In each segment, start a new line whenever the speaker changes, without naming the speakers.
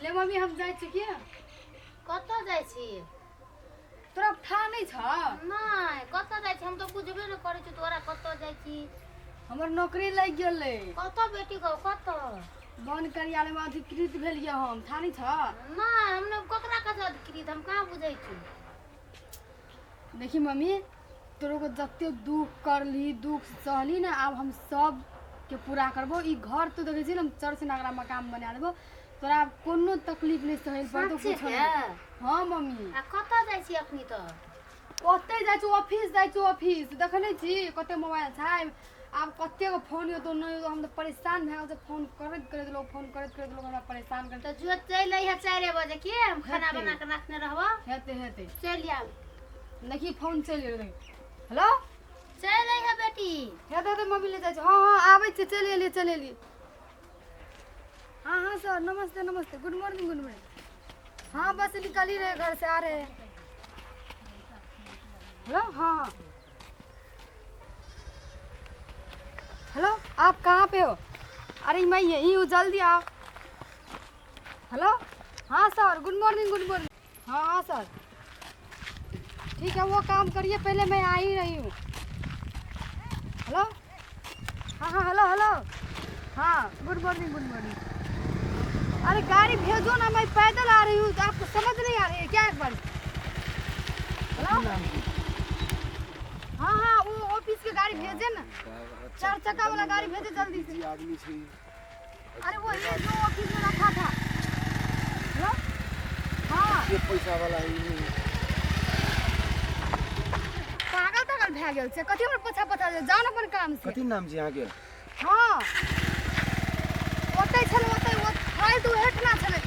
ले मम्मी हम जाइ छी की।
कतऽ जाइ छी?
तोरा था नहि छ?
नहि, कतऽ जाइ छी हम तऽ बुझबे नहि करै छी तोरा कतऽ जाइ छी।
हमर नौकरी लागि गेलै।
कतऽ बेटी गौ कतऽ?
वन कार्यालय मे अधिकृत भेलियै हम, था नहि छ?
नहि, हम नहि ककरा कहै छै अधिकृत, हम कहाँ बुझै छी।
देखी मम्मी, तोरो को जते दुख करली दुख सहली ने, आब हम सब के पूरा करबो। ई घर तो देखै छी ने, हम चर्च नगरा मकान बना देबो, तोरा आब कोनो तकलीफ नहि सहै पड़तौ
सच्चे
कुछो
के?
नहि। हाँ मम्मी।
आ कतऽ जाइ छी अखनी तऽ?
ओतै जाइ छी ऑफिस, जाइ छी ऑफिस। देखै नहि छी कते मोबाइल छै? आब कतेक फोन एतौ नहि एतौ, हम तऽ परेशान भए गेल छी। फोन करैत करैत लोक, फोन करैत करैत लोक हमरा परेशान कर।
तऽ जो चलि अइहे 4 बजे के, हम खाना
हेतै।
बना के रखने रहबो।
हेतै हेतै।
चलि आब।
देखी फोन चलि गेलै। हेलो,
चलि अइहे बेटी।
हेतै हेतै मम्मी, ले जाइ छी। हँ हँ, आबै छी, चलि एलियै चलि एलियै। हाँ हाँ सर, नमस्ते नमस्ते, गुड मॉर्निंग गुड मॉर्निंग। हाँ बस निकल ही रहे घर से, आ रहे हैं। हेलो, हाँ हाँ, हेलो, आप कहाँ पे हो? अरे मैं यहीं हूँ, जल्दी आओ। हेलो, हाँ sir, good morning good morning. हाँ हाँ सर, ठीक है, वो काम करिए पहले, मैं आ ही रही हूँ। हेलो, हाँ हाँ, हेलो हेलो, हाँ गुड मॉर्निंग गुड मॉर्निंग। अरे गाड़ी भेजो ना, मैं पैदल आ रही हूँ, आपको समझ नहीं आ रही है क्या एक बार? हेलो, हाँ हाँ, वो ऑफिस की गाड़ी भेजे ना, चार चक्का वाला गाड़ी भेजे जल्दी से।
आदमी छी।
अरे वो ये जो ऑफिस में रखा था। हेलो, हाँ।
ये पैसा वाला ही नहीं।
पागल तागल भए गेल छै कथी? हमर पोछा पोछा जाउ ने अपन काम से।
कथी नाम छै अहाँके?
हाँ, ओतै छलै, ओतै ओ फाइल तऽ ओहेठना छलै।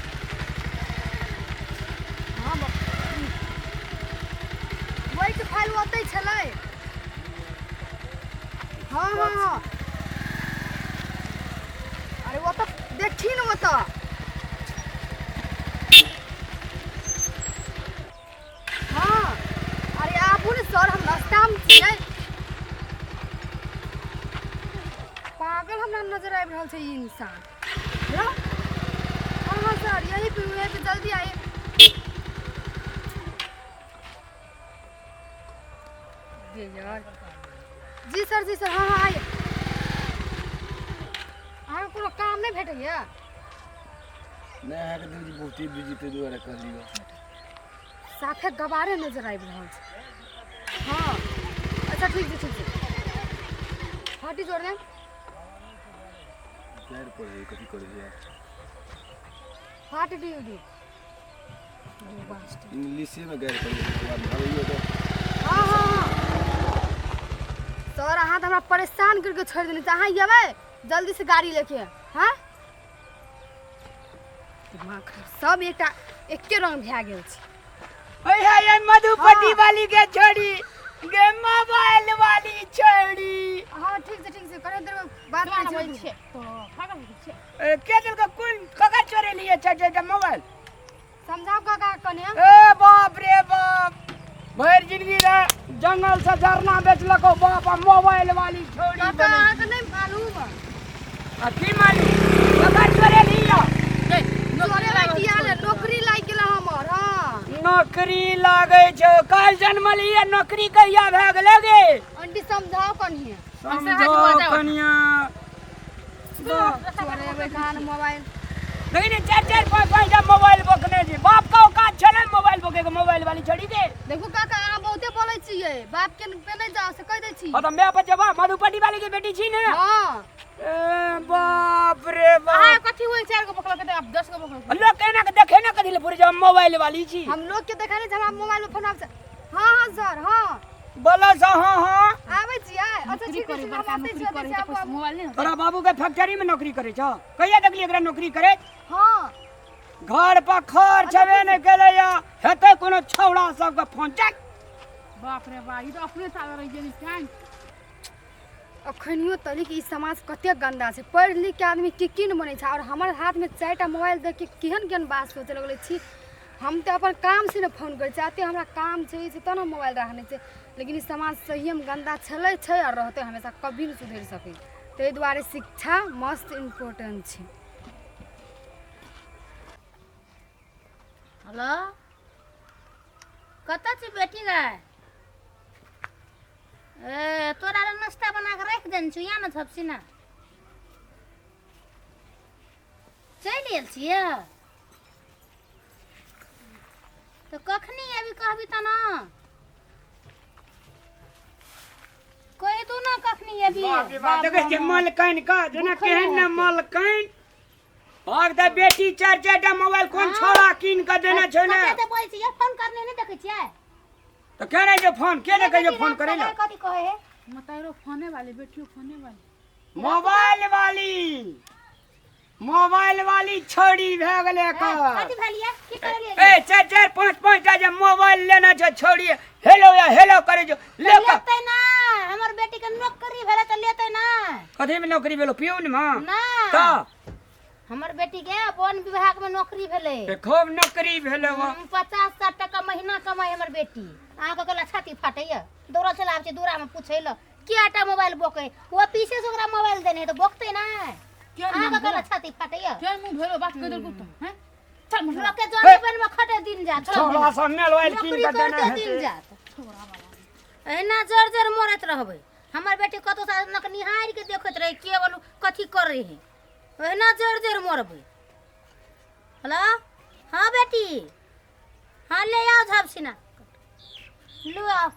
हाँ बाप, वहीके फाइल ओतै छलै। हाँ हाँ हाँ, अरे ओतऽ देखी ने ओतऽ। हाँ, अरे आबू ने सर, हम रास्तामे छियै। पागल हमरा नजर आबि रहल छै ई इंसान। हेलो, हाँ हाँ सर, यही पे हूँ, यही पे, जल्दी आइए। ये यार, जी सर जी सर, हाँ हाँ, आइए। अहाँके कोनो काम नहि भेटैया?
नहि, अहाँके देखै छी बहुते बिजी, ताहि दुआरे कहलियै।
साफे गबारे नजर आबि रहल छै। हाँ, अच्छा ठीक छै ठीक छै। हटी जोड़ दे।
गारि पड़ै कथी करै?
फाट डी डी।
इंग्लिशेमे गारि पड़ै अबैयो तऽ।
हाँ हाँ हाँ सर, अहाँ तऽ हमरा परेशान करके छोड़ि देने छी। अहाँ अयबै जल्दी से गाड़ी लेके? हाँ, दिमाग खराब, सब एकटा एके रंग भए गेल छै।
ओए हे ये मधुपति
हाँ।
वाली के छोड़ी गे, मोबाइल वाली छोड़ी।
हाँ ठीक छै ठीक छै, कने देर में बात करै छी।
ए, के दिल कोन ककर चोरे लिए छै छै मोबाइल?
समझाउ काका कने।
ए बाप रे बाप, भरि जिंदगी रे जंगल से झरना बेचलको बाप आ मोबाइल वाली छोड़ी।
काका
बनै
अहाँके नहि मालूम।
आ की मालूम ककर चोरे लिया?
चोरे लागि गेल, नौकरी लागि गेल हमर। हाँ,
नौकरी लागै छौ? काल्हि जन्मलियै, नौकरी कहिया भए गेलै गे?
आंटी समझाउ कनिए।
समझो कनिया।
चोरेबै कहाँ मोबाइल?
देखी ने, चारि चारि पाँच पाँच टा मोबाइल बकने छै। बाप का औकात छलै मोबाइल बके के? मोबाइल वाली छोड़ी दे।
देखू काका, अहाँ बहुते बोलै छियै, बाप के पे नहि जाउ से कहि दै छी।
हाँ तऽ my पर जबा, मधुपट्टी वाली के बेटी छी ने?
हाँ।
ए बाप रे
अहाँ
बाप।
कथी होई? 4 गो पकड़ल के आब 10 गो पकड़ल।
लोग केना के देखे ना कथी ले पूरी जब मोबाइल वाली छी।
हम लोग के देखा नहीं छै, हमरा मोबाइल में फोन आबै छै। हाँ हाँ सर, हाँ।
बोलो सा। हाँ हाँ,
आबै छियै। अच्छा
नौकरी
ठीक
करे
छै, हम
बड़का
आबै
नौकरी
छी, आबै
करे
छी,
तऽ
आबू
पैसा
आबू।
मोबाइल नहीं।
तोरा बाबू के फैक्ट्री में नौकरी करे छौ? कहिया देखली एकरा नौकरी करे?
हाँ।
घर पर खर्च हेबे नहि केलै या हेतै कोनो छौड़ा सबके फोन चल।
बाप रे बाप, ई तऽ अपने साल रहि गेल कान।
अखनियो तनिक ई समाज कतेक गन्दा छै। पढ़ि लिख के आदमी की की नहि बनै छै, आओर हमर हाथमे 4टा मोबाइल देख के केहन केहन बात सोचऽ लगलै। छी, हम तऽ अपन काम से ने फोन करै छी, एते हमरा काम छै ई छै तब ने मोबाइल राखने छै। लेकिन ई समाज सहिएमे गन्दा छलै, छै आओर रहतै हमेशा, कभी नहि सुधरि सकै। ताहि दुआरे शिक्षा मस्त इम्पोर्टेंट छै।
हेलो, कतऽ छी बेटी गै? ए तोरा लए नाश्ता बना कऽ राखि देने छियौ, या ने झपसी ना चलि आयल छियै तऽ कखनी अभी कहबी तऽ ना कहि दू ना कखनी अभी।
बाप रे बाप, देखै छियै मलकाइन का जेना केहन ने मलकाइन भाग तऽ बेटी चारि चारि टा मोबाइल कोन छौड़ा कीन कऽ देने छै ने।
कते बोलै छियै फोन करने नहि देखै छियै?
तऽ के नहि जे फोन के नहि कहै फोन करै लए?
कथी कहै है?
मतारो फोने वाली, बेटियो फोने वाली,
मोबाइल वाली, मोबाइल वाली छोड़ी भए गेलै एकर।
कथी भेलियै? की करलियै?
ए चारि चारि पाँच पाँच टा जे मोबाइल लेने छै छौड़ी, हेलो या हेलो करै छौ ले कऽ।
लेतै ना, हमर बेटी के नौकरी भेलै तऽ लेतै ना।
कथी मे नौकरी भेलो? पियून मे
ना
तऽ
हमर बेटी के वन विभाग में नौकरी भेलै।
ए, खूब नौकरी भेलो।
50-60 टका महीना कमाइ हमर बेटी। अहाँके कहला छाती फाटैया, दौड़ल चल आबै छै दूरा में पूछै लए केटा मोबाइल बोकै। ओ पीछे से ओकरा मोबाइल देने है तऽ बोकतै ना।
केहन
अहाँके
मुँह
कहला छाती फाटैया?
केहन मुँह भेलो बात कहि देलकौ तऽ हैं? चल मुँह।
लोकके जने बन में खटे दिन जात।
छौड़ा सब मोबाइल कीन
नौकरी
कऽ देने
करते दिन
हेतै।
जात, एहिना जर जर मरैत रहबै। हमर बेटी कतौ से नक निहारि के देखैत रहे के बोलू कथी करै है, ओहिना जर जर मरबै। हेलो, हाँ बेटी, हाँ ले आओ झापसीना, लो आओ।